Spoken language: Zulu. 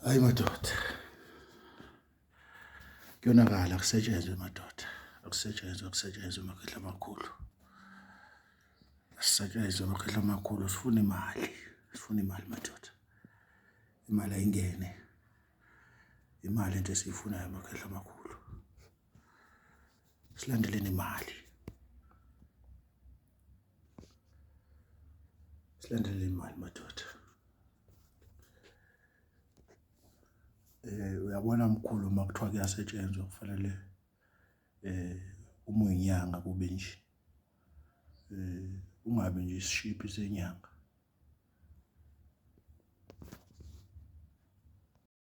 Hayi madoda. Kuyonakala kusetshenzwe madoda. Akusetshenzwe akusetshenzwe makhehla amakhulu. Asisetshenzwe makhehla amakhulu sifuna imali. Sifuna imali madoda. Imali ayingene. Imali into esiyifunayo makhehla amakhulu. Silandeleni imali. Silandeleni imali madoda. Eh uyabona mkhulu uma kuthiwa kuyasetshenzwa kufanele eh uma uyinyanga kube nje. Eh ungabi nje isishiphi senyanga.